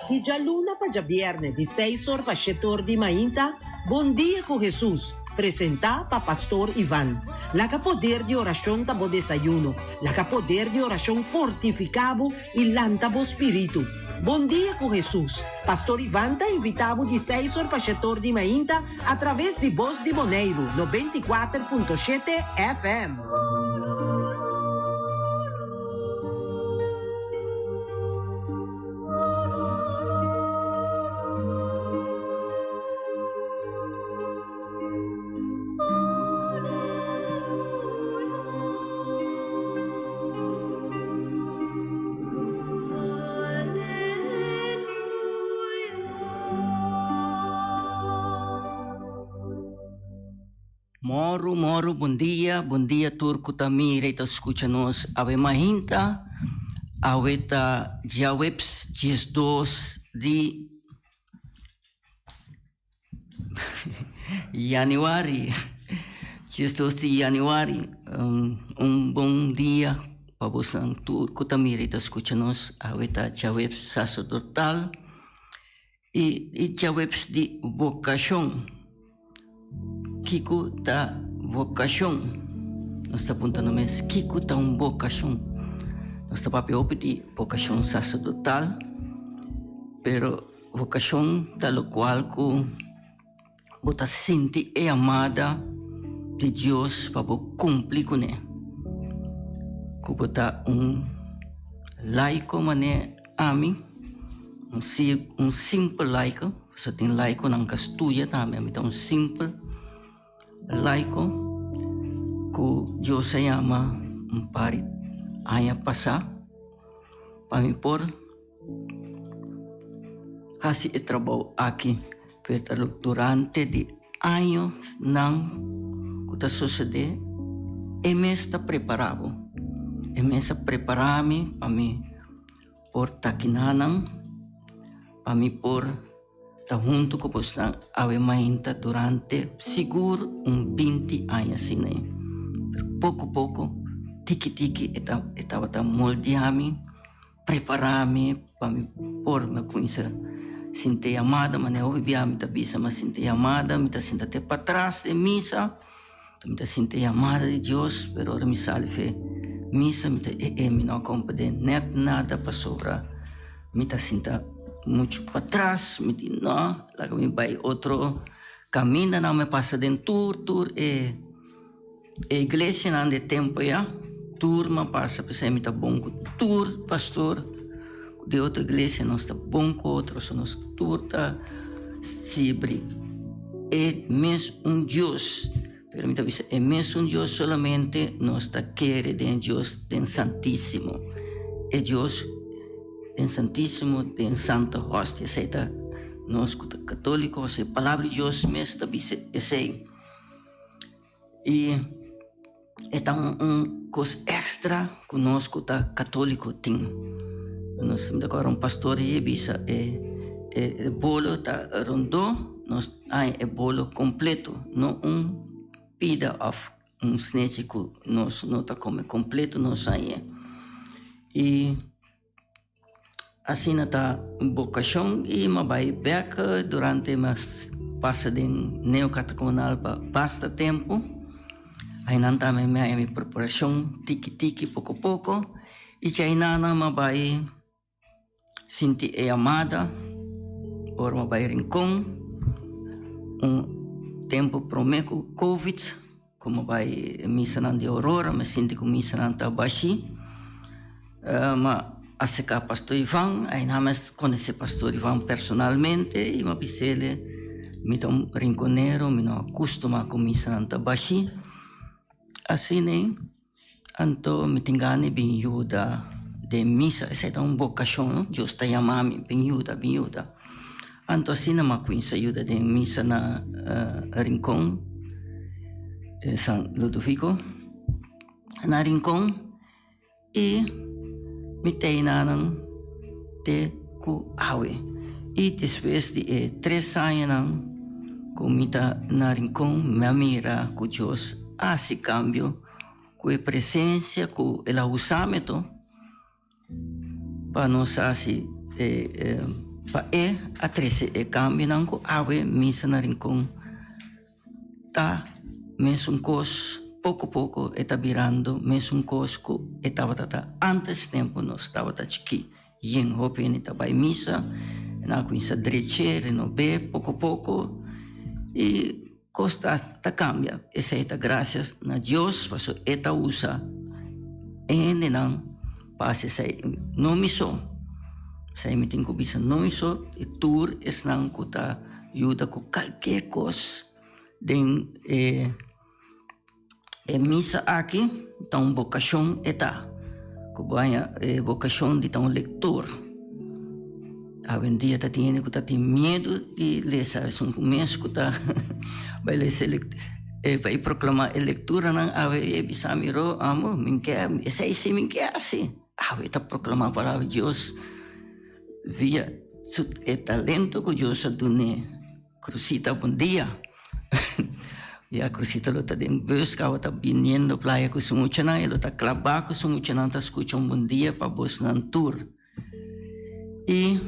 Di djaluna pa djabièrnè di seis or pa shete or di mainta, Bon Dia ku Hesus, presentá pa Pastor Ivan. Laga poder di orashon ta bo desayuno, laga poder di orashon fortifiká bo i lanta bo spiritu. Bon Dia ku Hesus, Pastor Ivan ta invitá bo di seis or pa shete or di mainta atraves di Bos di Boneiru 94.7 FM. Moro moro bon dia bon dia tur ku ta mira i ta skucha nos awe mainta awe ta djaweps 12 di Januari 12 di januari un bon dia pa boso tur ku ta mira i ta skucha nos awe ta djaweps saserdotal i djaweps di vokashon. Kiko ta vokashon? Nos ta puntra nos mes kiko ta un vokashon? Nos ta papia hopi di vokashon saserdotal, pero vokashon ta lokual ku bo ta sinti e yamada di Dios pa bo kumpli kuné. Ku bo ta un laiko manera ami, un simpel laiko. Pasobra tin laikonan ka studia tambe, ami ta un simpel laiko ku Dios a yama un par di aña pasá pa mi por hasi e trabou aki. Pero ta durante di añosnan ku ta sosodé e mes ta prepará bo, e mes a prepará mi pa mi por ta kinanan pa mi por ta huntu ku bosnan awe mainta durante sigur un binti aña asina ei. Pero poko poko, tiki tiki e ta e tabata moldia mi, prepara mi pa mi por mi a kuminsá sinti e yamada, manera hopi bia mi ta bisa mi a sinti e yamada, mi ta sinta te patras den misa. Mi ta sinti e yamada di Dios, pero ora mi sali fe misa mi ta e e mi no a comprende net nada pasobra mi ta sinta muchu patras, mi di no laga mi bai otro caminda nan mi pasa den tur tur e e iglesianan di e tempo ya tur mi a pasa p'esei mi ta bon cu tur pastor di otro iglesia nos ta bon cu otro so nos tur ta sibri e mes un Dios pero mi ta bisa e mes un Dios solamente nos ta kere den Dios den santisimo e Dios den santisimo den santa hostia esei ta nos ku ta katoliko e palabra di Dios mes ta bisa esei. I e ta un kos èkstra ku nos ku ta katóliko tin. Nos mi ta kòrda un pastor a bisa e e bolo ta rondó, nos haña e bolo kompleto, no un pida òf un snechi ku nos no ta kome kompleto nos hañ'e. I. Asina ta bokashon i mi a bai bek durante mi a pasa den Neocatecumenal pa basta tempu. Ainan tambe mi a haña mi preparashon tiki tiki poko poko i djainana mi a bai sinti e yamada ora mi a bai Rincon un tempu prome ku covid. Como bai misanan di Aurora, mi sinti cu misanan ta bashi. Ma acerca Pastor Ivan, ayna mi a conoce Pastor Ivan personalmente y mi a bisele mi ta un rinconero, mi no a custuma cu misanan ta bashi. Asina anto mi tin gana di bin yuda den misa, esey ta un vocacion no, Dios ta yama mi bin yuda, bin yuda. Anto asina mi a cuminsa yuda den misa na Rincon, San Ludovico, na Rincon y mi teinanan te cu awe. Y despues di e tres añanan cu mi ta na Rincon mi a mira cu Dios haci cambio cu e presencia cu el a usa mi to. Pa nos hasi e. Pa e a trese e kambionan ku awe misa na Rincon ta mesun kos, poko poko e ta birando mesun kos ku e tabata ta antes tempu nos tabata chikí. Yen hopi hende ta bai misa, nan a kuminsá drech'é, renob'é poko poko i kos ta ta kambia. Esei ta grasias na Dios pasobra e ta usa e hendenan pa hasi esei. No mi so, esei mi tin ku bisa, no mi so, i tur esnan ku ta yuda ku kalker kos den e. E misa aki ta un bokashon e ta, ku bo haña e bokashon di ta un lektor. Awendia ta tin hende ku ta tin miedu di lesa, esun ku mes ku ta bai lesa e bai proklamá e lekturanan awe e bisa mi ro amo mi ke esei si mi ke hasi. Awe ta proklamá palabra di Dios via su e talento ku Dios a dun'é. Crusita bon dia. Ya Crusita lo ta den bus caba ta biniendo playa cu su muchanan e lo ta claba cu su muchanan ta scucha un bon dia pa bosnan tur. Y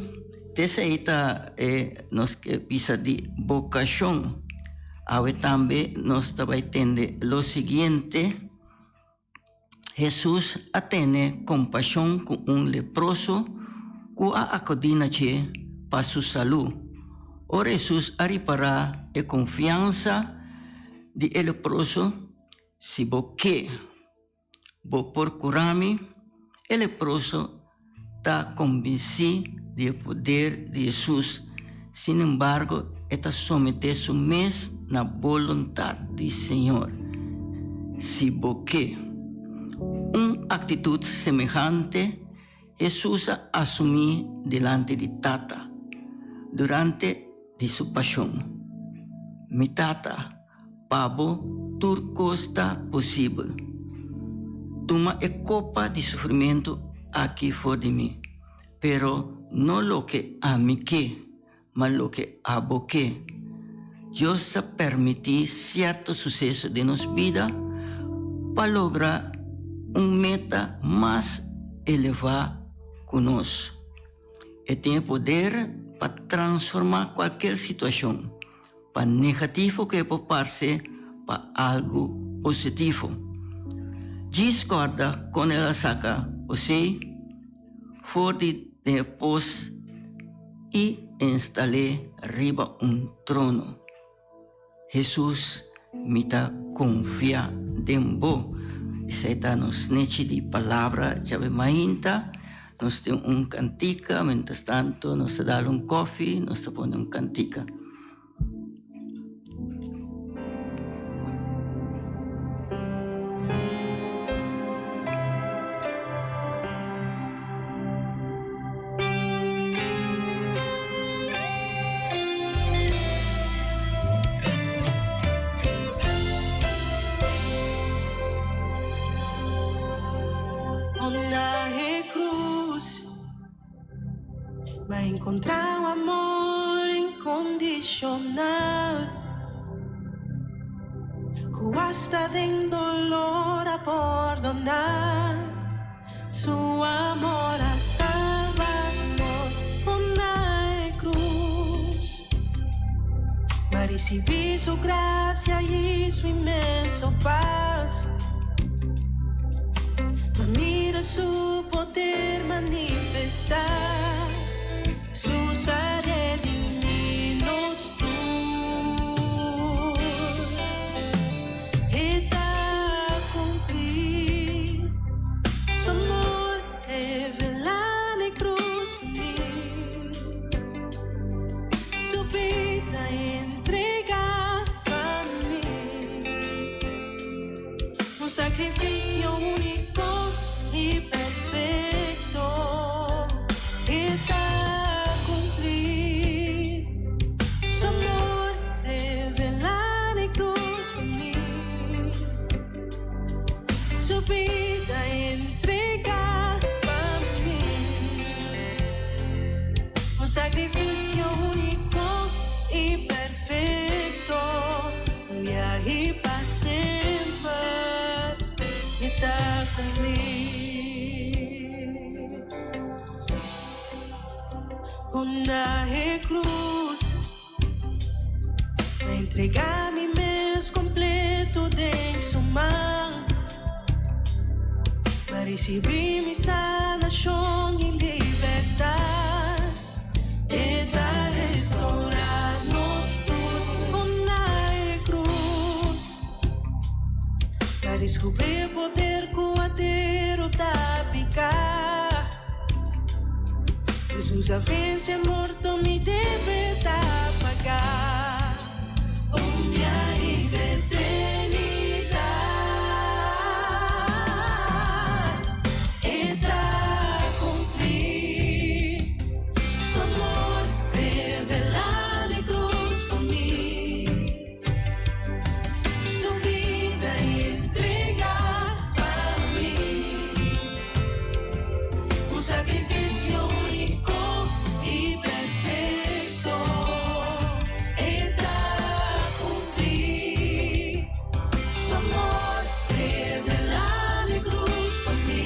tesey ta e nos ke bisa di bocacion. Awe tambe nos ta bay tende lo siguiente. Hesus a tene kompashon ku un leproso ku a akudí na dje pa su salú. Ora Hesus a ripará e konfiansa di e leproso, Si bo ke, bo por kura mi, e leproso ta konbensí di e poder di Hesus. Sin embargo, e ta someté su mes na boluntat di Señor. Si bo ke. Un aktitut semehante Hesus a asumí dilanti di Tata durante di su pashon, Mi Tata, Pa bo tur kos ta posibel. Tuma e kopa di sufrimentu aki for di mi, pero no loke ami ke, ma loke abo ke. Dios ta permití sierto suseso den nos bida pa logra un meta mas elevá ku nos. E tin e poder pa transformá kualker situashon. Pa negativo ku e por parse pa algu positivo. Djis kòrda kon el a saka José for di den e pos i instal'é riba un trono. Hesus, mi ta konfia den bo. Esei ta nos nechi di palabra djawe mainta. Nos tin un kantika, mientras tanto nos ta dal un koffie, nos ta pone un kantika. Onda e cruz M'a encontra un amor incondicional Cu hasta den dolor a pordona Su amor a salba nos Onda e cruz M'a ricibi su gracia y su inmenso paz M'a mira su poder manifesta Sus a redimi nos tur E ta cumpli su amor revela n'e cruz pa mi. Su bida entrega pa mi. Un sacrificio unico y perfecto. E ta cumpli. Su amor revela n'e cruz pa mi. Su bida entrega pa mi. Un sacrificio unico y perfecto. Un biahe pa semper e ta cumpli. Na e cruz M'a entrega mi mes completo den su man M'a ricibi mi sanacion y libertad E ta restaura nos tur Na e cruz M'a descubri e poder cu a derota pica. Jesus a vence morto mi debe ta paga. Un bia y pa eternidad E ta cumpli Su amor revela n'e cruz pa mi. Su bida entrega pa mi. Un sacrificio unico y perfecto. E ta cumpli. Su amor revela n'e cruz pa mi.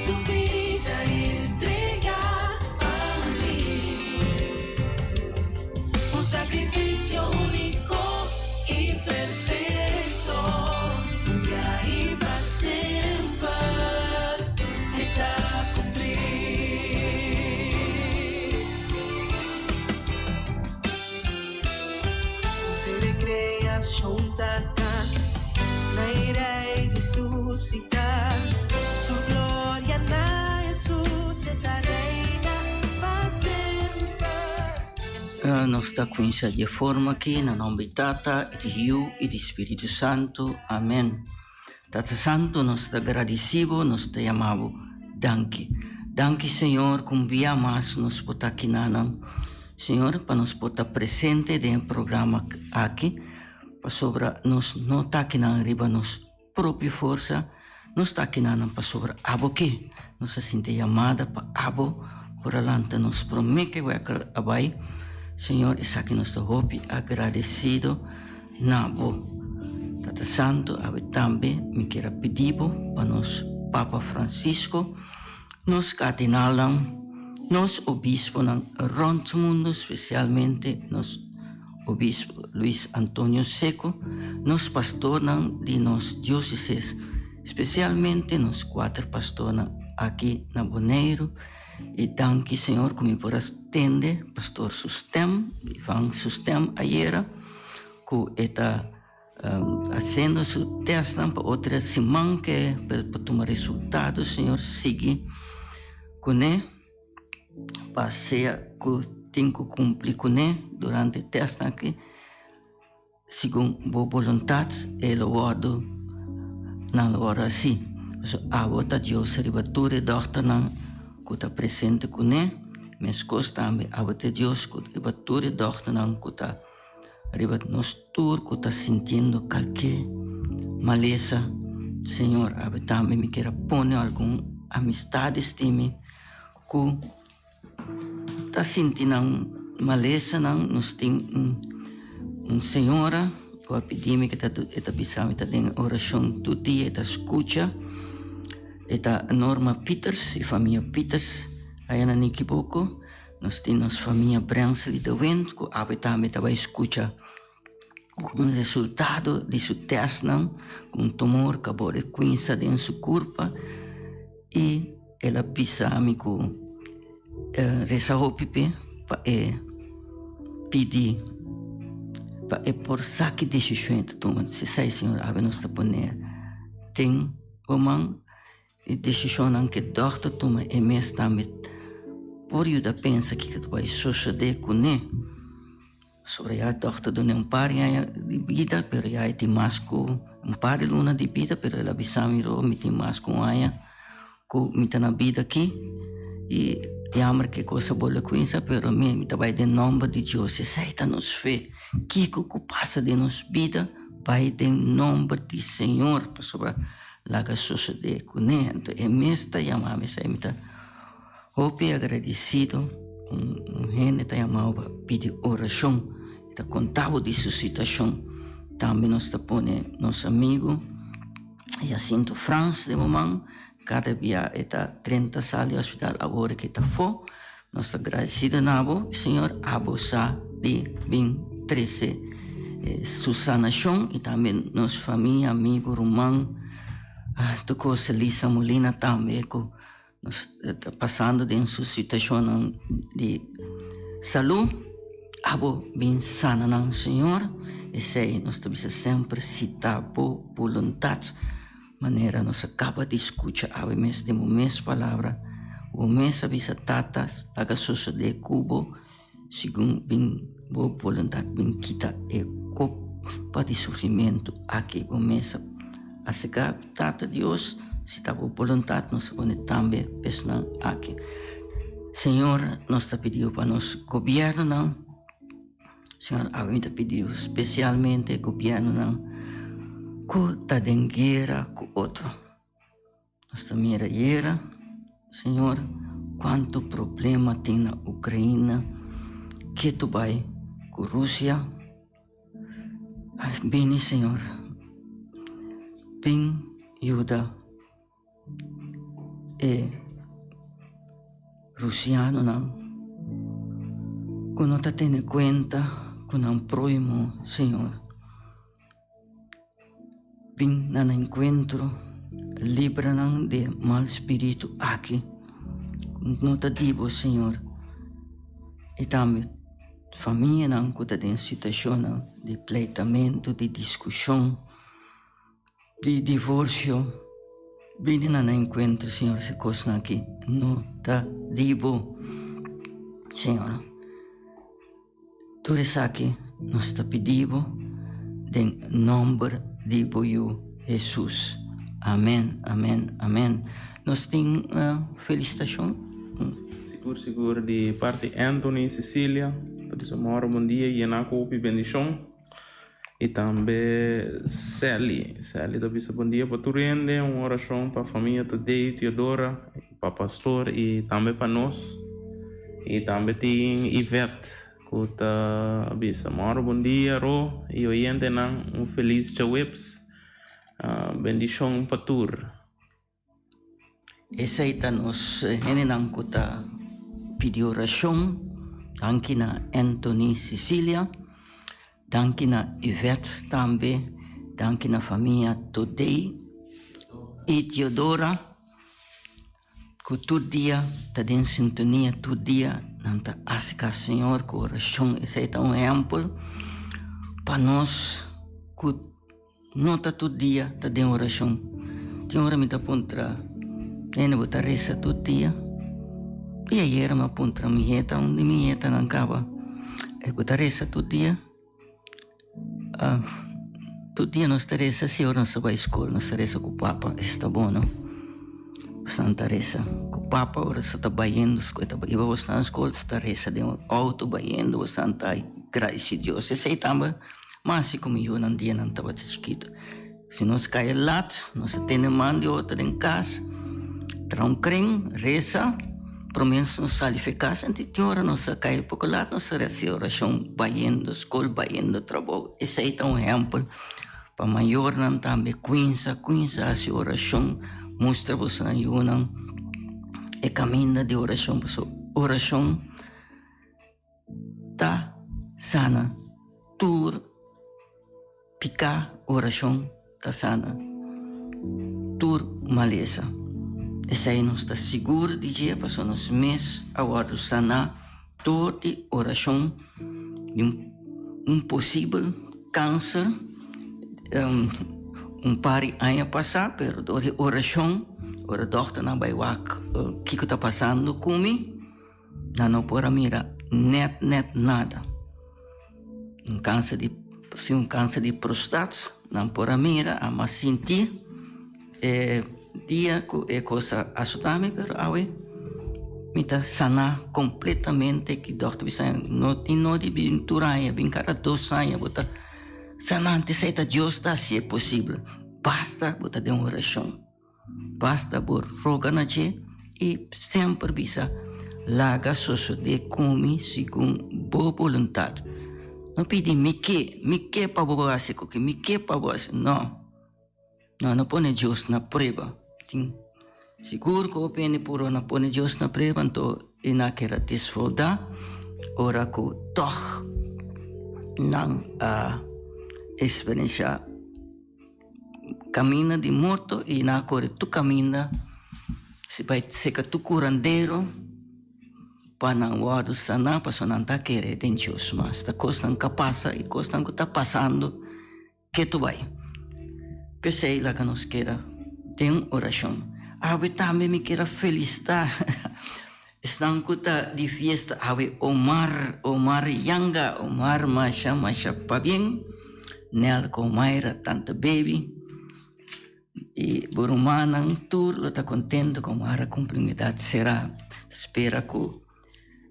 Su bida entrega pa mi. Un sacrificio unico y perfecto. Y ahí pa semper E ta cumpli. Henter creacion ta canta na e Rey resucita. Tur gloria na Jesus, E ta reina pa semper. Nos ta cuminsa di e forma aki, na nomber di Tata, y di Yiu, y di Spiritu Santo. Amen. Tata Santo, nos ta gradici Bo, nos ta yama Bo danki. Danki, Señor, cu un bia mas nos por ta aki nanan, Señor, pa nos por ta presente den e programa aki, pasobra nos no ta aki nan riba nos propio forsa, nos ta aki nanan pasobra Abo ke. Nos a sinti yamada pa Abo por a lanta nos prome ke wèker a bai. Señor, esaki nos ta hopi agradesido na Bo. Tata Santo, awe tambe mi kier a pidi Bo pa nos Papa Francisco, nos kardinalnan, nos obisponan rònt mundu, spesialmente nos Obispo Luis Antonio Seco, nos pastornan di nos dioceses, specialmente nos cuater pastornan aki na Boneiru, y danki Señor cu mi por a tende pastor su stem, Ivan su stem ayera, cu e ta haciendo su testnan pa otro siman ke por tuma resultado, Señor sigui cune. Pa sea ku tin ku kumpli kuné durante e tèstnan aki, segun bo boluntat e lo wòrdu, nan lo wòrdu hasí. Pasobra abo ta Dios riba tur e dòkternan ku ta presente kuné, meskos tambe abo ta Dios ku riba tur e dòkternan ku ta riba nos tur ku ta sintiendo kalke malesa. Señor, abo tambe mi kier a pone algun amistades tin mi. Ku ta sinti nan malesanan nos tin un señora ku a pidi mi ku e ta bisa mi ta den orashon tur dia e ta skucha e ta Norma Pieters y famia Pieters aya na Nikiboko nos tin nos famia Brensley de Wind ku awe tambe ta bai skucha un resultado di su tèstnan ku un tumor ku a borde kuinsa den su kurpa y El a bisa mi ku resa hopi p'e pa e pidi pa e por sa ki desishon e ta tuma. Si esei Señor awe nos ta pone den bo man e desishonnan ku e dòkter tuma e mes tambe por yuda pensa kiko ta bai sosodé kuné. Pasobra ya e dòkter dun'é un par di aña di bida pero ya e tin mas ku un par di luna di bida pero el a bisa mi ro mi tin mas ku un aña ku mi ta na bida aki i jammer ku e kos a bolbe kuminsa pero mi ta bai den nòmber di Dios esei ta nos fe kiko ku pasa den nos bida bai den nòmber di Señor pasobra laga sosodé kuné anto e mes ta yama mi esei mi ta Hopi agradecido un hende ta yamao pa pidi oracion y ta conta bo di su situacion. Tambe nos ta pone nos amigo Jacinto Frans den bo man. Kada bia e ta drenta sal di hospital awor ke ta afó. Nos ta gradesido na bo, Señor, abo sa di bin trese su sanashon i tambe nos famia, amigo, ruman, tur kos. Lisa Molina tambe ku nos ta pasando den su situashonnan di salú. Abo bin sana nan, Señor. Esei nos ta bisa semper, si ta bo boluntat. Manera nos a kaba di skucha awe mes den bo mes palabra, bo mes a bisa, Tata, laga sosodé ku bo segun bin bo boluntat, bin kita e kopa di sufrimentu aki. Bo mes a asegá, Tata Dios, si ta bo boluntat, nos a pone tambe esnan aki. Señor, nos ta pidiu pa nos gobièrnunan. Señor, awe mi ta pidi spesialmente e gobièrnunan ku ta den guera ku otro. Nos ta mira ayera, Señor, kuantu problema tin na Ukraina, ketu bai ku Rusia. Bini, Señor, bin yuda. E rusianonan ku no ta tene kuenta ku nan próhimo, Señor, bin na nan enkuentro, libra nan di e mal spiritu aki ku no ta di bo, Señor. I tambe famianan ku ta den situashonnan di pleitamentu, di diskushon. Di divorcio bini na nan encuentro Señor si cosnan aki no ta di bo Señor tur esaki nos ta pidi bo den nomber di bo yu Jesus amen amen amen nos tin felicitacion. Sigur sigur di parti Anthony Cecilia ta bisa moro bon dia yena ku hopi bendicion. I tambe Sally. Sally ta bisa bon dia pa tur hende, un orashon pa famia Tadei, Teodora, pa pastor i tambe pa nos. I tambe tin Yvette ku ta bisa mòrò bon dia Ro i oyentenan, un felis djaweps. Bendishon pa tur. Esei ta nos hendenan ku ta pidi orashon. Danki na Anthony Cecilia, danki na Yvette tambe, danki na famia Todey i Theodora ku tur dia ta den sintonia, tur dia nan ta aska Señor ku orashon. Esei ta un ehèmpel pa nos ku. No ta tur dia ta den orashon. Tin ora mi ta puntra, Nene, bo ta resa tur dia? I ayera mi a puntra mi yeta, un di mi yetanan kaba, E bo ta resa tur dia? Ah, tur dia nos ta resa, si ora nos ta bai skol nos ta resa ku papa, esta bon no. Bosnan ta resa ku papa ora sa ta bayendo skol, ta iba bosnan skol, sa ta resa den outo bayendo, bosnan ta gradisi Dios. Esei tambe. Ma asi ku mi yunan dianan tabata chikitu, si nos kai lat, nos a tene man di otro den kas, traha un kren, resa, promé nos sali for e kas, anto tin ora nos a kai poko lat, nos a hasi orashon bayendo skol, bayendo trabou. Esei ta un ehèmpel pa mayornan tambe, kuinsa, kuinsa hasi orashon, mustra boso yunan e kaminda di orashon, pasobra orashon Ta sana tur piká, orashon ta sana tur malesa. Esei nos ta sigur di dje pasobra nos mes a wòrdu saná dor di orashon di un posibel kanser un par di aña pasá, pero dor di orashon ora dòkternan bai wak kiko ta pasando ku mi. Nan no por a mira net net nada. Un kanser di si un kanser di prostat nan por a mira a mas sinti e dia ku e kos a asuta mi pero awe mi ta sana kompletamente ki dòkter bisa no tin nodi bin tur aña bin kada dos aña bo ta sana antes ei ta Dios ta hasi e posibel basta bo ta den orashon. Basta bo roga na dje i semper bisa, Laga sosodé ku mi segun bo boluntat. No pidi, Mi ke, mi ke pa bo hasi ku ki, mi ke pa bo hasi. No, no, no pone Dios na prueba. Tin. Sigur ku hopi hende puru na pone Dios na prueba, anto i nan a keda disfrutá ora ku tòg nan a eksperensiá kaminda di morto i nan a kore tur kaminda si bai seka tur kurandero pa nan wòrdu saná pasobra nan ta kere den Dios mas. Ta kosnan ku a pasa i kosnan ku ta pasando. Ketu bai. P'esei laga nos keda den orashon. Awe tambe mi kier a felisitá esnan ku ta di fiesta awe, Omar, Omar Yanga, Omar masha masha pabien, Nel ku Omaira, tanta Baby i bo rumannan tur lo ta kontento ku Omar a kumpli un edat será. Spera ku.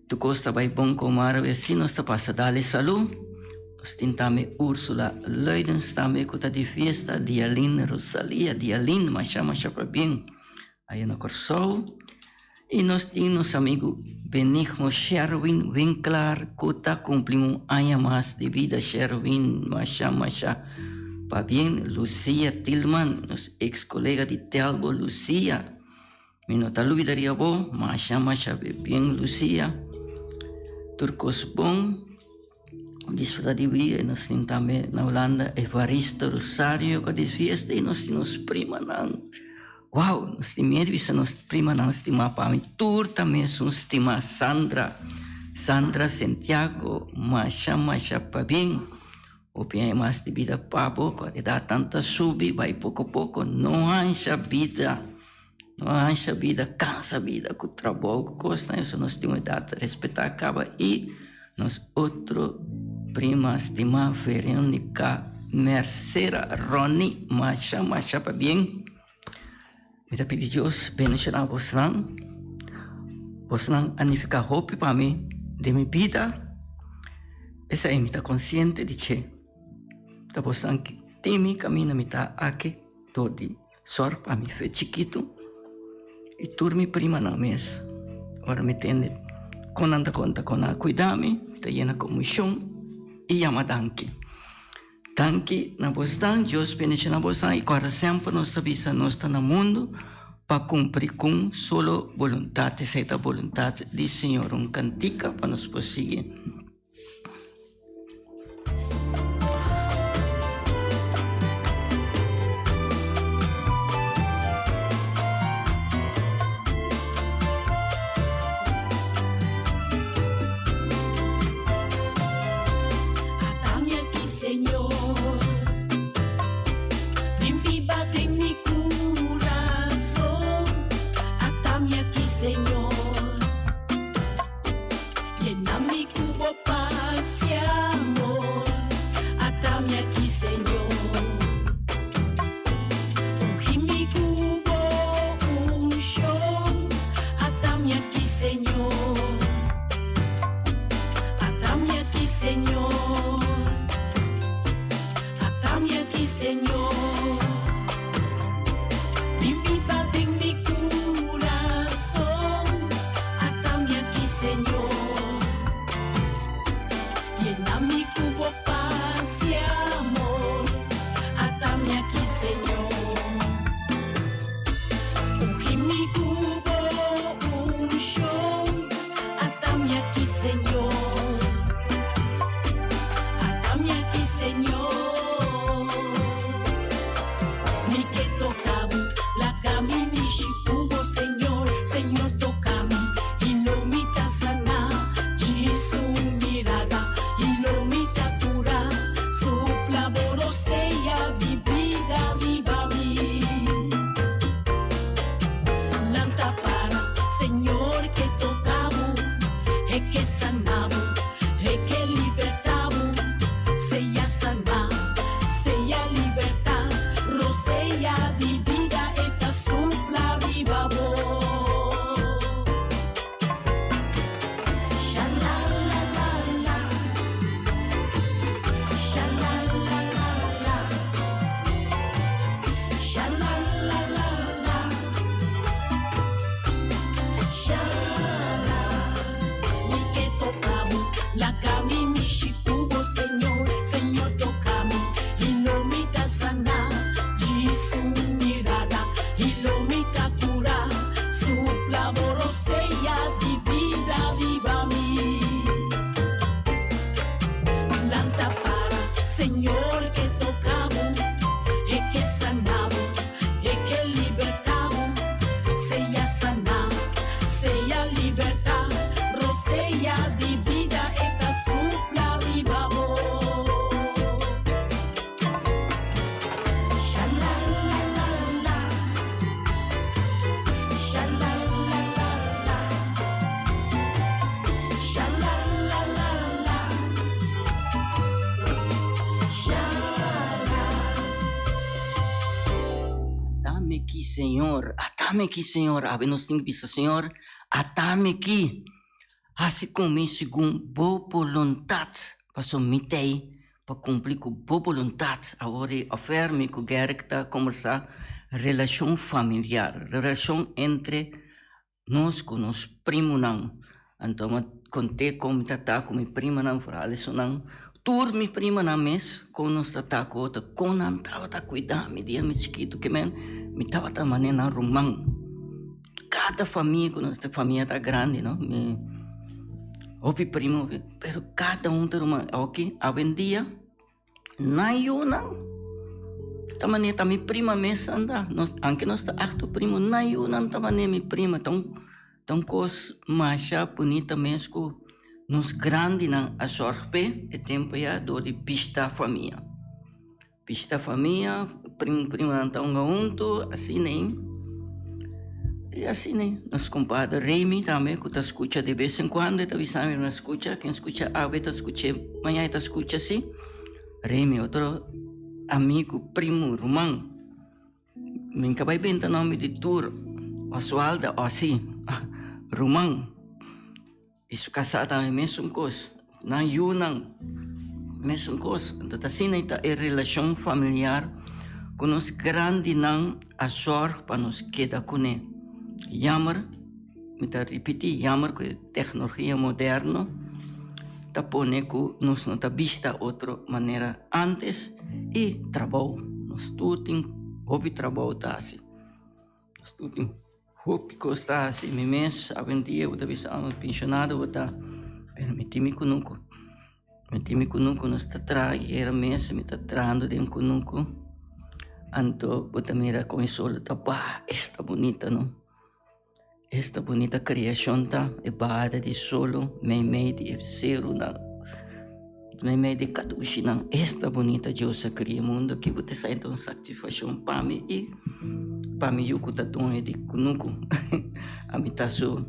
Tur kos ta bai bon ku Omar awe si nos ta pasa dale salu. Nos tin tambe Ursula Luidens tambe ku ta di fiesta, Dialyn Rosalia, Dialyn masha masha pabien aya na Kòrsou. I nos tin nos amigu Benigno Sherwin Winklaar ku ta kumpli un aña mas di bida. Sherwin masha masha pabien. Lucia Tilman nos eks kolega di Telbo Lucia. Mi no ta lubida bo, masha masha bien Lucia. Tur kos bon. Disfruta di bida y nos tin tambe na Hulanda Evaristo Rosario ku a di fiesta y nos tin nos primanan. Wow, nos tin miedu bisa nos primanan stima pa mi tur ta mesun stima Sandra. Sandra Santiago masha masha pabien. Hopi aña mas di bida pa bo ku a edat nan ta subi bai poko poko no hansha bida. No hansha bida, kansa bida ku trabou ku kosnan eso nos tin un edat respetá kaba i nos otro prima stimá Veronica Mercera Ronnie masha masha pabien mi ta pidi Dios bendishoná bosnan bosnan a nifiká hopi pa mi den mi bida esei mi ta konsiente di che ta bosnan ki tin mi kaminda mi ta aki dor di. Sòrg pa mi fe chikitu i tur mi primanan mes. Ora mi tende kon nan ta konta kon nan a kuida mi, mi ta yena konmoshon i yama danki. Danki na bosnan, Dios bendishoná bosnan i kòrda semper nos ta bisa nos ta na mundu pa kumpli ku un solo boluntat, esei ta boluntat di Señor. Un kantika pa nos por sigui. Señor, atami aki Señor, awe nos tin ku bisa Señor, atami aki, hasi ku mi segun bo boluntat, pasobra mi t'ei pa kumpli ku bo boluntat. Awor e ofer mi ku Gerrit ta kombersá relashon familiar, relashon entre Nos ku nos primonan. Anto mi a kont'é kon mi ta ta ku mi primanan, foral esunnan, tur mi primanan mes kon nos ta ta ku otro, kon nan tabata kuida mi dia mi chikitu ke men mi tabata manera nan ruman. Kada famia ku nos ta, famia ta grandi no, mi hopi primo, pero kada un ta ruman. Awoki, awendia. Nan yunan ta manera ta mi prima mes anda nos anke nos ta acto primo nan yunan ta manera mi prima ta un ta un cos masha bunita mes cu nos grandinan a zorg p'e e tempo ya door di bishita famia bishita famia primo primanan ta hunga hunto asina ei. Y asina nos compadre Remy tambe cu ta scucha de bes en cuando e ta bisa mi na scucha, ken scucha awe ta scuche mañana e ta scucha si. Remy otro amigo, primo, ruman. Mi ka bay benta nomber di tur Oswaldo Ossie, ruman. Y su casá tambe mesun cos, nan yunan mesun cos. Anto ta asina ta e relacion familiar cu nos grandinan a zorg pa nos keda cune. Jammer, mi ta ripiti, jammer cu e tecnologia moderno ta pone cu nos no ta bista otro manera antes y trabou. Nos tur tin hopi trabou ta haci. Nos tur tin. Hopi kos ta hasi mi mes awendia bo ta bisa amo penshonado bo ta pero mi tin mi kunuku mi tin mi kunuku nos ta traha ayera mes mi ta trahando den kunuku anto bo ta mira kon e sol ta baha esta bunita no esta bunita kriashon ta e bahada di solo mei mei di e serunan mei mei di kadushinan esta bunita Dios a kria e mundo aki bo ta sinti un satisfashon pa mi i. Pa mi yu ku ta doño di kunuku ami ta su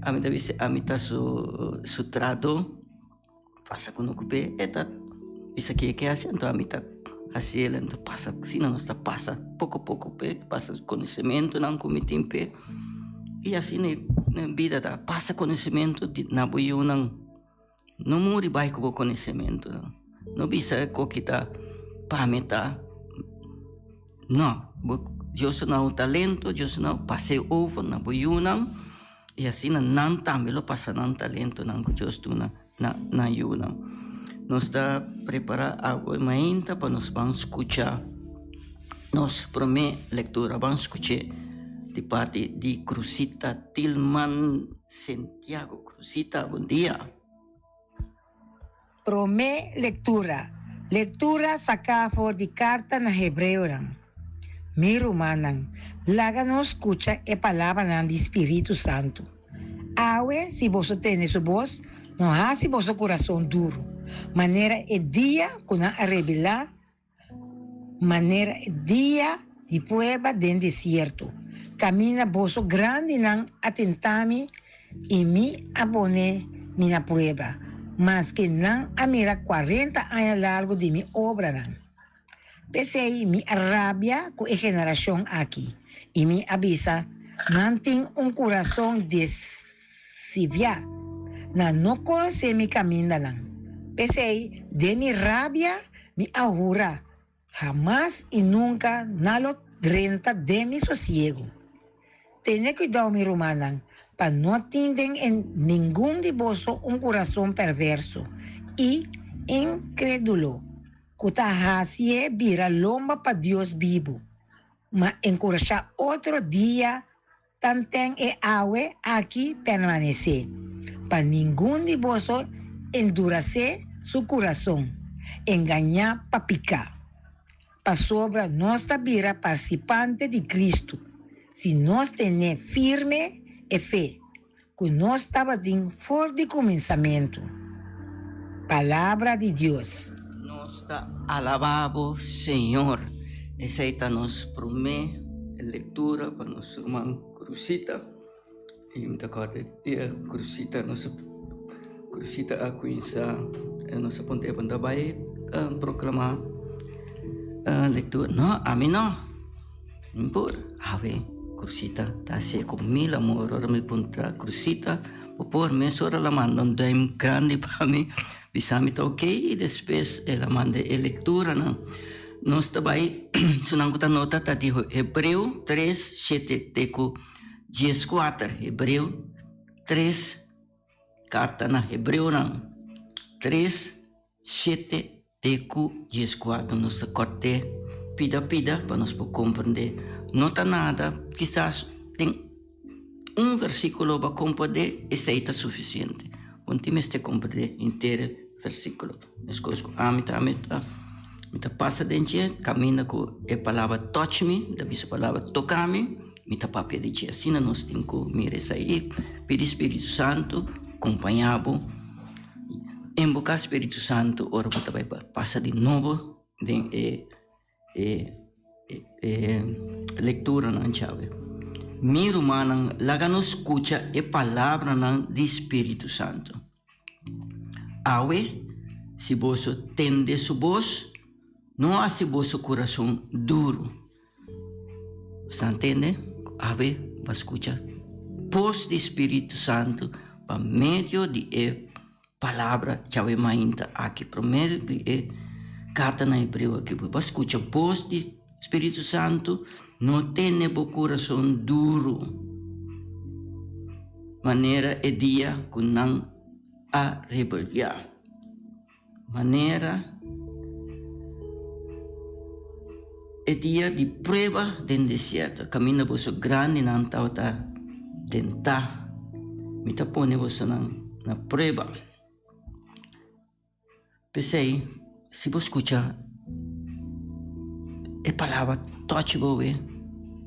ami ta bisa ami ta su su trahadó pasa kunuku p'e e ta bisa ke e ke hasi anto ami ta hasi el anto pasa asina nos ta pasa poko poko p'e pasa konosementunan ku mi tin p'e i asina e bida ta pasa konosementu di na bo yunan. No muri bai ku bo konosementunan. No bisa e koki ta pa mi ta. No, bo Dios a duna bo talento, Dios a duna bo pas'é over na bo yunan i asina nan tambe lo pasa nan talentonan ku Dios duna na nan yunan. Nos ta prepará awe mainta pa nos ban skucha nos promé lektura. Ban skuch'é di parti di Crusita Tilman Santiago. Crusita, bon dia. Promé lektura, Lektura saká for di Karta na Hebreonan. Mi rumannan, laga nos skucha e palabranan di Spiritu Santu. Awe, si boso tende su bos, no hasi boso kurason duru, manera e dia ku nan a rebelá Manera e dia di prueba den desierto, kaminda boso grandinan a tenta mi i mi a pone mi na prueba, maske nan a mira kuarenta aña largu di mi obranan. P'esei mi a rabia ku e generashon aki, i mi a bisa, Nan tin un kurason desiviá, nan no konosé mi kamindanan. P'esei, den mi rabia, Mi a hura, hamas i nunka nan lo drenta den mi sosiegu. Tene kuidou, mi rumannan, pa no tin den e ningun di boso un kurason perverso i inkredulo ku ta hasié bira lomba pa Dios bibu, ma enkurashá otro dia Tanten e awe aki permanesé, pa ningun di boso endurasé su kurason, engañá pa piká. Pasobra nos ta bira parsipante di Kristu, si nos tene firme e fe ku nos tabatin for di kuminsamentu. Palabra di Dios. Nos ta alabá bo, Señor. Esei ta nos promé lectura pa nos ruman Crusita. Y mi ta corda dia Crusita, nos Crusita a cuminsa, nos a puntra bo ta bay proclama lectura. No, ami no. Mi por awe Crucita ta hacié cu mil amor ora mi puntra Crucita bo por mesora la manda un duim grandi pa mi bisa mi ta ok y despues el a manda e lecturanan nos ta bay esunnan cu ta nota ta di Hebreo tres shete te cu dieskuater Hebreo tres carta na Hebreonan tres shete Te ku dieskuater nos ta kòrt'é pida pida pa nos por komprendé. No ta nada, kisas den un versíkulo bo a komprendé, esei ta sufisiente. Bo no tin mester komprendé henter e versíkulo. Meskos ku ami ta, ami ta, mi ta pasa den dje, kaminda ku e palabra touch mi, ta bisa palabra toka mi, mi ta papia di dje. Asina nos tin ku mira esei. Pidi Spiritu Santu kompañá bo. Invoká Spiritu Santu ora bo ta bai pasa di nobo den e e e lekturanan djawe. Mi rumannan, laga nos skucha e palabranan di Spiritu Santu. Awe, si boso tende su bos, no hasi boso kurason duru. Sa ntende? Awe bo a skucha bos di Spiritu Santu pa medio di e palabra djawe mainta aki, por medio di e karta na Hebreo aki. Bo a skucha bos di Spiritu Santu, no tene bo kurason duru manera e dia ku nan a rebeldiá. Manera e dia di prueba den desierto, kaminda boso grandinan tabata tentá, mi ta pone bosonan na prueba. P'esei, si bo skucha e palabra tòchi bo oe,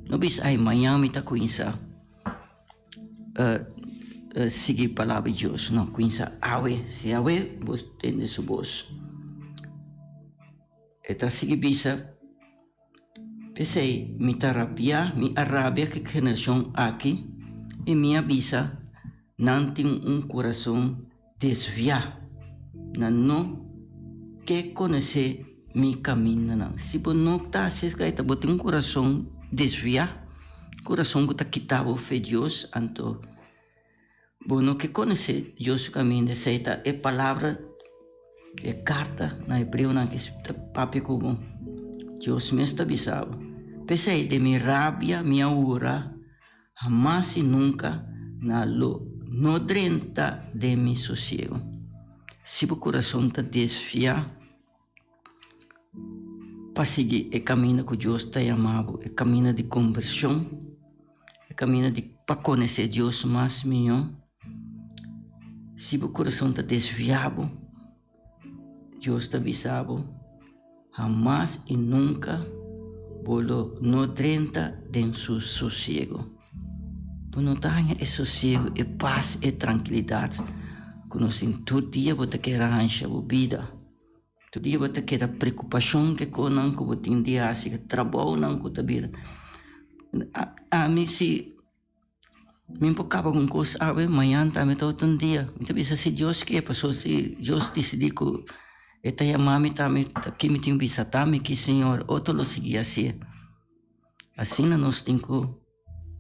no bisa, Ai, mañan mi ta kuminsá. Sigui palabra di Dios, no cuminsa awe, si awe bo tende su bos. E ta sigui bisa, P'esei mi ta rabia, mi a rabia ku e generashon aki, i mi a bisa, Nan tin un kurason desviá, nan no ke konosé mi kamindanan. Si bo no ta hasi esaki, ta bo tin un kurason desviá, kurason ku ta kita bo fe Dios, anto bo no ke konosé Dios su kaminda. Esei ta e palabra, e karta na Hebreonan ku ta papia ku bo. Dios mes ta bisa bo, P'esei den mi rabia mi a hura. Hamas i nunka na lo no drenta den mi sosiego. Si bo kurason ta desviá pa sigui e kaminda ku Dios ta yama bo, e kaminda di kombershon, e kaminda di pa konosé Dios mas mihó, si bo kurason ta desviá bo, Dios ta bisa bo, Hamas i nunka bo lo no drenta den su sosiego. Bo no ta haña e sosiego, e pas, e trankilidat ku nos tin. Tur dia bo ta keda hansha bo bida. Tur dia bo ta keda preokupashon ku e kosnan ku bo tin di hasi, ku e trabounan ku ta bira. Ami si. Mi por kaba ku un kos awe, mañan tambe ta otro un dia. Mi ta bisa si Dios ke, pasobra si Dios disidí ku e ta yama mi tambe, ta ki mi tin ku bisa tambe ki Señor, otro lo sigui hasié. Asina nos tin ku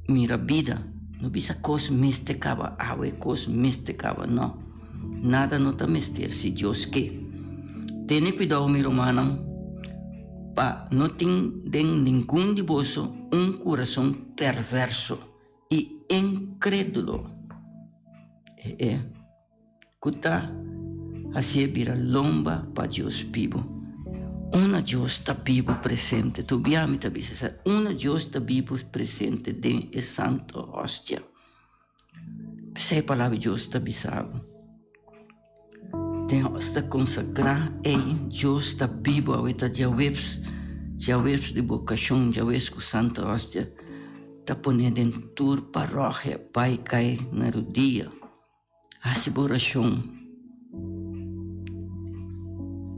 mira bida, no bisa kos mester kaba awe, kos mester kaba, no. Nada no ta mester si Dios ke. Tene kuidou mi rumannan, pa no tin den ningun di boso un kurason perverso i inkrédulo, e e ku ta hasié bira lomba pa Dios bibu. Una Dios ta bibu presente, tur bia mi ta bisa esei, una Dios ta bibu presente den e Santo Hostia. P'esei palabra di Dios ta bisa bo, Den hòs ta konsagrá ei, Dios ta bibu awe ta djaweps, djaweps di bokashon, djaweps ku Santo Hòstia ta pone den tur paròhia bai kai na rudia, hasi bo orashon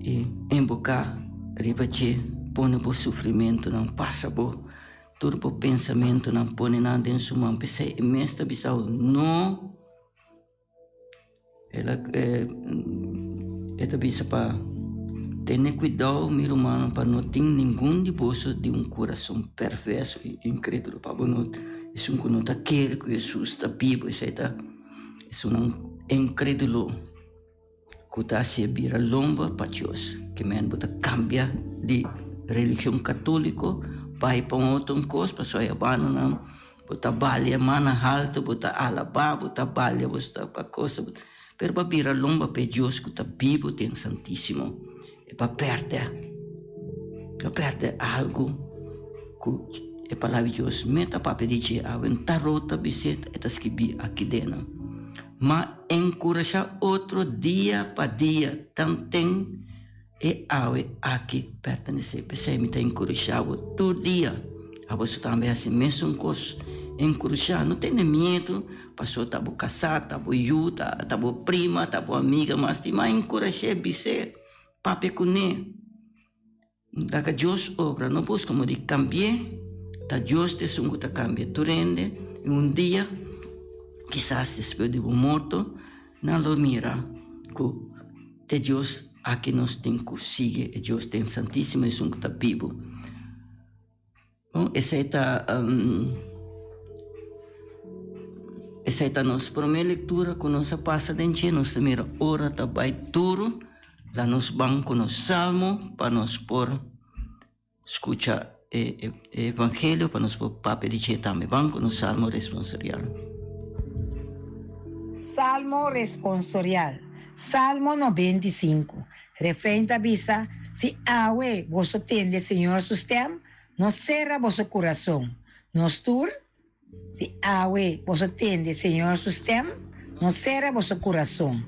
i inboká riba dje, pone bo sufrimentunan, pasa bo. Tur bo pensamentunan pone nan den su man. P'esei e mes ta bisa bo, No. El a, e ta bisa pa Tene kuidou, mi rumannan, pa no tin ningun di boso di un kurason perverso i inkrédulo, pa bo no esun ku no ta kere ku Hesus ta bibu, esei ta esunnan inkrédulo ku ta hasié bira lomba pa Dios. Ke men bo ta kambia di religion katóliko bai pa un otro kos, pasobra e hermanonan bo ta balia mana haltu, bo ta alabá, bo ta balia, bo ta kos. Pero pa bira lomba p'e Dios ku ta bibu den Santísimo, e pa pèrdè, pa pèrdè algu ku e Palabra di Dios mes ta papia di dje. Awe un tarot ta bis'é, e ta skibí aki den. Ma enkurashá otro dia pa dia, tanten e awe aki pertenesé. P'esei mi ta enkurashá bo tur dia. Aboso tambe hasi mesun kos. Enkurashá, no tene miedu, pasobra ta bo kasá, ta bo yu, ta ta bo prima, ta bo amiga mas stimá. Enkurash'é, bis'é, papia kuné. Laga Dios obra, no buska modo di kambi'é. Ta Dios ta esun ku ta kambia tur hende. I un dia, kisas despues di bo morto, nan lo mira ku te Dios aki nos tin ku sigui, e Dios den Santísimo, esun ku ta bibu. Bon, esei ta esei ta nos promé lektura ku nos a pasa den dje. Nos ta mira ora ta bai duru, la nos ban ku nos salmo pa nos por skucha e evangelio, pa nos por papia di dje tambe. Ban ku nos salmo responsorial. Salmo responsorial, Salmo 95. Refrein ta bisa, Si awe boso tende Señor su stem, no sera boso kurason. Nos tur, Si awe boso tende Señor su stem, no sera boso kurason.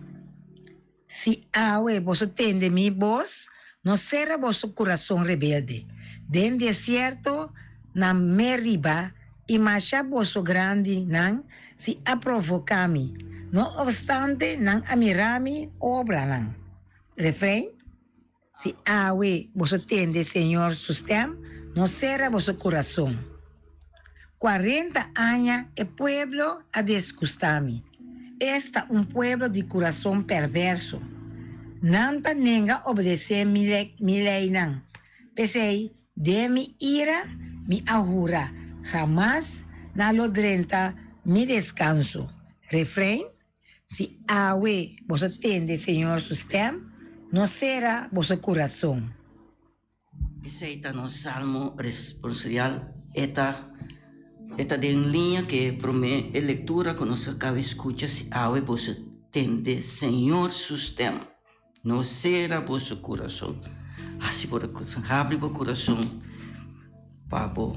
Si awe boso tende mi bos, no sera boso kurason rebelde. Den desierto na Meriba i masha boso grandinan si a provoká mi, no opstante nan a mira mi obranan. Refrein, Si awe boso tende Señor su stèm, no sera boso kurason. 40 aña e pueblo a disgustá mi, esta un pueblo di kurason pèrvèrso. Nan ta nenga obedesé mi leinan. P'esei, Den mi ira mi a hura, Hamas nan lo drenta mi deskanso. Refrein, Si awe boso tende Señor su stèm, no sera boso kurason. Esei ta nos salmo responsorial. E ta e ta den liña ku e promé e lektura ku nos a kaba skucha, Si awe boso tende Señor su stèm. No sera boso kurason. Hasi bo habri bo kurason pa bo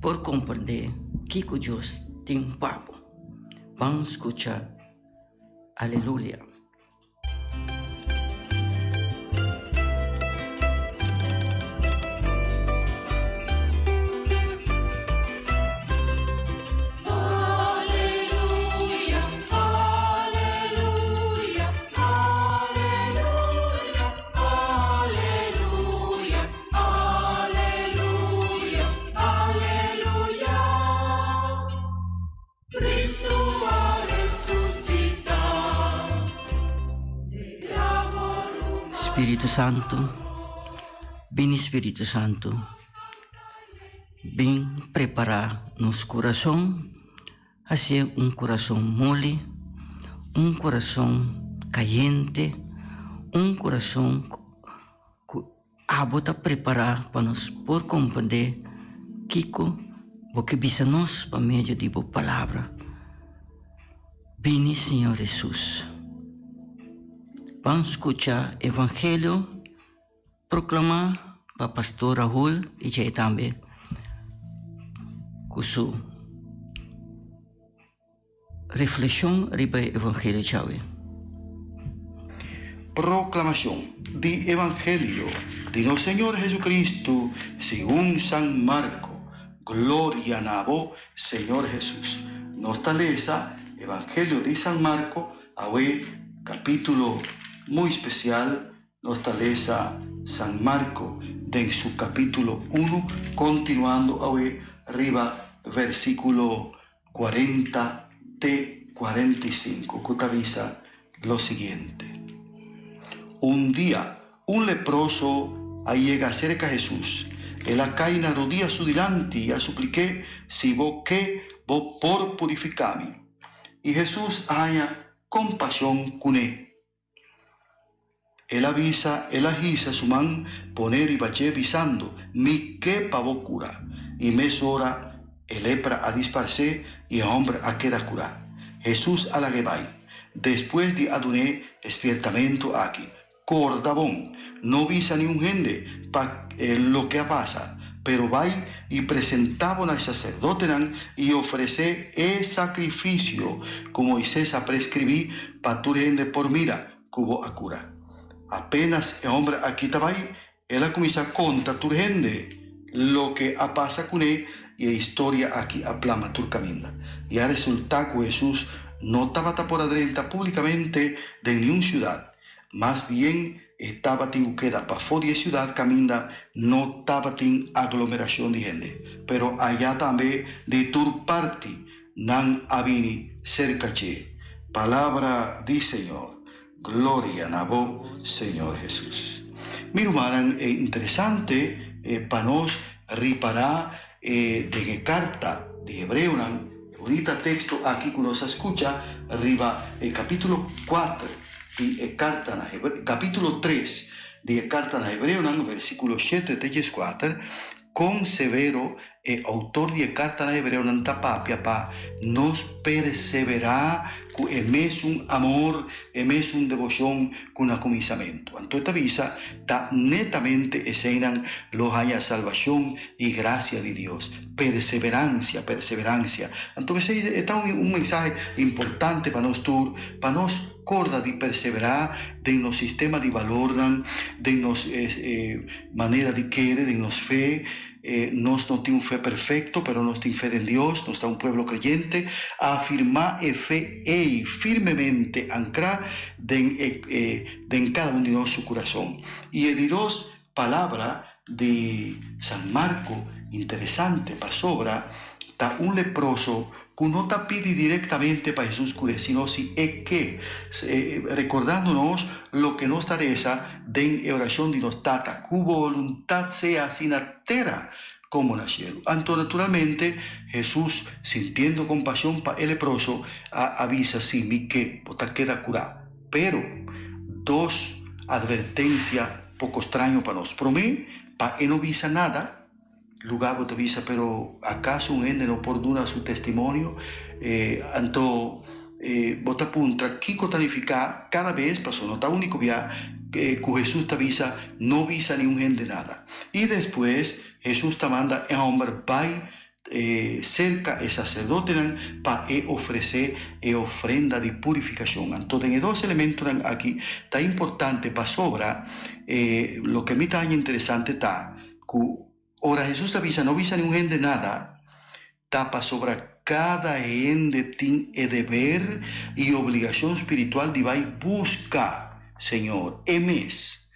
por komprendé kiko Dios tin pa bo. Ban skucha Aleluya. Spiritu Santu, bini Spiritu Santu, bin prepará nos kurason. Hacié un curason moli, un curason cayente, un curason cu abo ta prepara pa nos por comprende kico bo ke bisa nos pa medio di bo palabra. Bini Señor Jesus. Ban scucha Evangelio proclama pa Pastor Rahul y djey tambe cu su reflexion riba e Evangelio djawe. Proclamacion di Evangelio di nos Señor Jesucristo segun San Marco. Gloria na bo, Señor Jesus. Nos ta lesa Evangelio di San Marco awe capitulo muy special Nos ta lesa San Marko den su kapítulo unu, kontinuando awe riba versíkulo 40 te 45, ku ta bisa lo siguiente, Un dia. Un leproso a yega serka Hesus. El a kai na rodia su dilanti i a suplik'é, Si bo ke, bo por purifiká mi. I Hesus a haña kompashon kuné. El a bisa, el a hisa su man pone riba dje bisando, Mi ke pa bo kura. I mesora e lepra a disparsé i e hòmber a keda kurá. Hesus a lag'é bai. Despues di a dun'é e spiertamentu aki, Korda bon, no bisa niun hende pa loke a pasa, pero bai i presentá bo na e saserdotenan i ofresé e sakrifisio ku Moises a preskribí pa tur hende por mira ku bo a kura. Apénas e hòmber akí ta bai, el a kuminsá konta tur hende loke a pasa kuné i e historia akí a plama tur kaminda. I a resultá ku Hesus no tabata por a drenta públikamente den niun siudat. Mas bien, e tabatin ku keda pafó di e siudat kaminda no tabatin aglomerashon di hende. Pero ayá tambe di tur parti nan a bini serka dje. Palabra di Señor. Gloria na bo, Señor Hesus. Mi rumannan, e interesante pa nos ripará den e karta di Hebreonan, e bunita teksto aki ku nos a skucha riba e kapítulo kuater di e karta na Hebre, kapítulo tres di e karta na Hebreonan, versíkulo shete te dieskuater, kon severo E outor di e karta na Hebreonan ta papia pa nos perseverá ku e mesun amor, e mesun deboshon ku na kuminsamentu. Anto e ta bisa, Ta netamente eseinan lo haña salbashon i grasia di Dios. Perseveransia, perseveransia. Anto esei e ta un mensahe importante pa nos tur, pa nos korda di perseverá den nos sistema di balornan, den nos manera di kere, den nos fe. Nos no tin un fe perfecto, pero nos tin fe den Dios, nos ta un pueblo creyente. Afirmá e fe ei firmemente ancrá den e den cada un di nos su curason. I e di dos palabra di San Marco interesante pasobra ta un leproso cu no ta pidi directamente pa Hesus cur'é, sino si e ke, recordando nos loke nos ta reza den e oracion di nos Tata, Cu bo voluntad sea haci na tera como na cielo. Anto naturalmente Hesus, sintiendo compasion pa e leproso, a avisa, Si mi ke, bo ta keda curá. Pero, dos advertencia poco straño pa nos. Prome, pa e no bisa nada. Lugá bo ta bisa, pero akaso un hende no por duna su testimonio? Anto bo ta puntra kiko ta nifiká kada bes, pasobra no ta úniko bia ku Hesus ta bisa, no bisa niun hende nada. I despues Hesus ta manda e hòmber bai serka e saserdotenan pa e ofresé e ofrenda di purifikashon. Anto den e dos elementonan aki ta importante pasobra loke mi ta haña interesante ta Ku ora Hesus a bisa no bisa niun hende nada, ta pasobra kada hende tin e deber i obligashon spiritual di bai buska Señor e mes,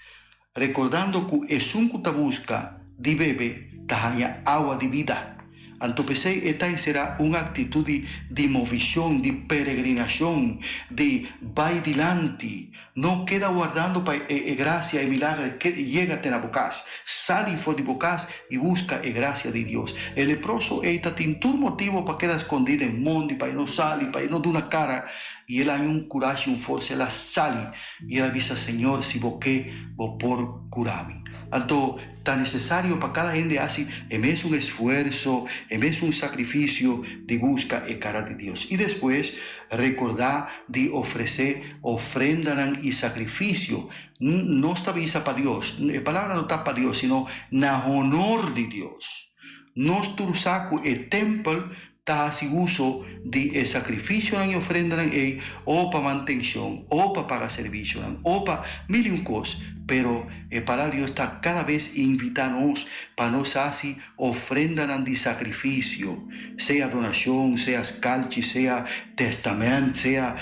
rekordando ku esun ku ta buska di bebe ta haña awa di bida. Anto p'esei e ta enserá un aktitut di di movishon, di peregrinashon, di bai dilanti. No keda wardando pa e e grasia, e milager ke yega te na bo kas. Sali for di bo kas i buska e grasia di Dios. E leproso ei ta tin tur motibu pa keda skondí den mondi, pa e no sali, pa e no duna kara. I el haña un kurashi, un forsa, el a sali i el a bisa, Señor, si bo ke, bo por kura mi. Anto. Ta nesesario pa kada hende hasi e mesun esfuerso, e mesun sakrifisio di buska e kara di Dios. I despues rekordá di ofresé ofrendanan i sakrifisio. Nos ta bisa pa Dios. E palabra no ta pa Dios, sino na honor di Dios. Nos tur sa ku e tèmpel ta hasi uso di e sakrifisionan i ofrendanan ei o pa mantenshon, o pa paga servisionan, o pa mil i un kos. Pero e Palabra di Dios ta kada bes invitá nos pa nos hasi ofrendanan di sakrifisio, sea donashon, sea skalchi, sea tèstamènt, sea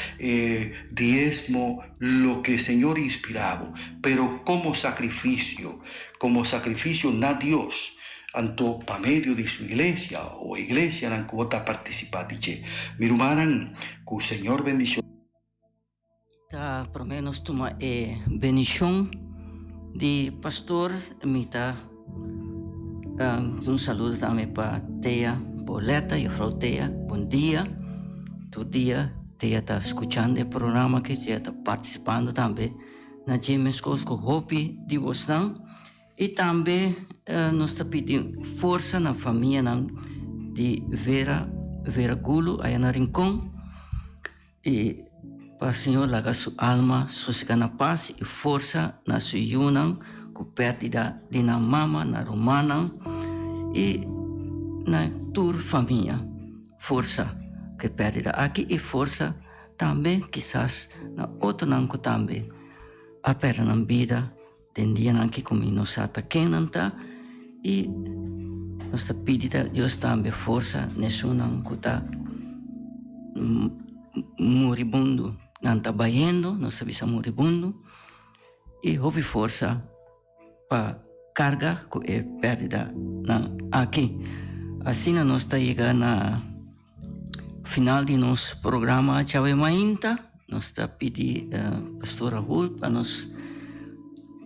diesmo, loke Señor inspirá bo, pero komo sakrifisio, komo sakrifisio na Dios. Anto pa medio di su iglesia o iglesianan ku bo ta partisipá di dje. Mi rumannan, ku Señor bendishon. Ta promé nos tuma e bendishon. Di pastor mi ta un saludo tambe pa Thea Boleta, juffrouw Thea, bon dia. Tur dia Thea ta skuchando e programa aki, Thea ta partisipando tambe na dje meskos ku hopi di bosnan. I tambe nos ta pidi forsa na famianan di Vera, Vera Gulu aya na Rincon. I pa Señor laga su alma sosega na pas i forsa na su yunan ku pèrdida di nan mama, na rumannan i na tur famia. Forsa ku e pèrdida aki i forsa tambe kisas na otronan ku tambe a pèrdè nan bida Den dianan ki ku mi no sa ta ken nan ta i nos ta pidi ta Dios tambe forsa n'esunnan ku ta muribundo. Nan ta bayendo, nos ta bisa muribundo, i hopi forsa pa karga ku e pèrdidanan aki. Asina nos ta yega na Final di nos programa Djawe Mainta, nos ta pidi Pastor Rahul pa nos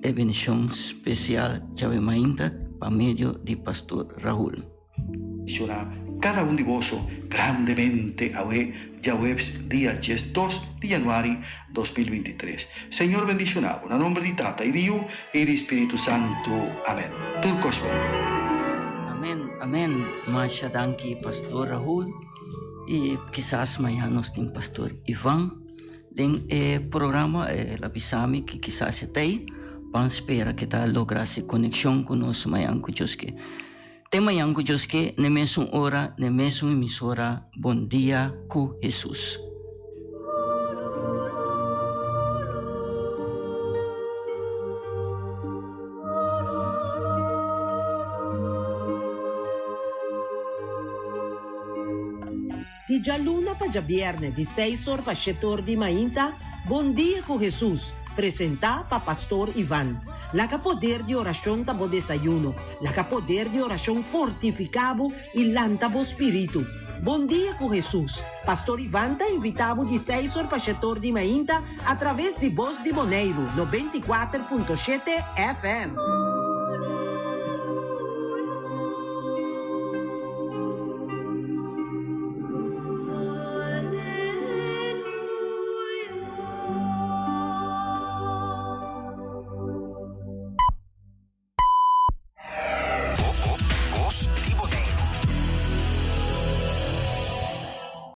e bendicion special Djawe Mainta pa medio di Pastor Rahul. Bendiciona cada un di boso grandemente awe djaweps dia 12 di januari 2023. Señor bendiciona bo na nomber di Tata y di Yu y di Spiritu Santo. Amen. Tur cos bon. Amen amen masha danki pastor Rahul y kisas mañana nos tin pastor Ivan den e programa el a bisa mi ki kisas e ta ey ban spera ke ta logra si conexion ku nos mañana ku Dios ke. Te mañan ku Dios ke, n'e mesun ora, n'e mesun emisora, Bon Dia ku Hesus. Di djaluna pa djabièrnè di seis or pa shete or di mainta, Bon Dia ku Hesus, presentá pa Pastor Ivan. Laga poder di orashon ta bo desayuno, laga poder di orashon fortifiká bo i lanta bo spiritu. Bon Dia ku Hesus, Pastor Ivan ta invitá bo di seis or pa shete or di mainta atraves di Bos di Boneiru, 94.7 FM.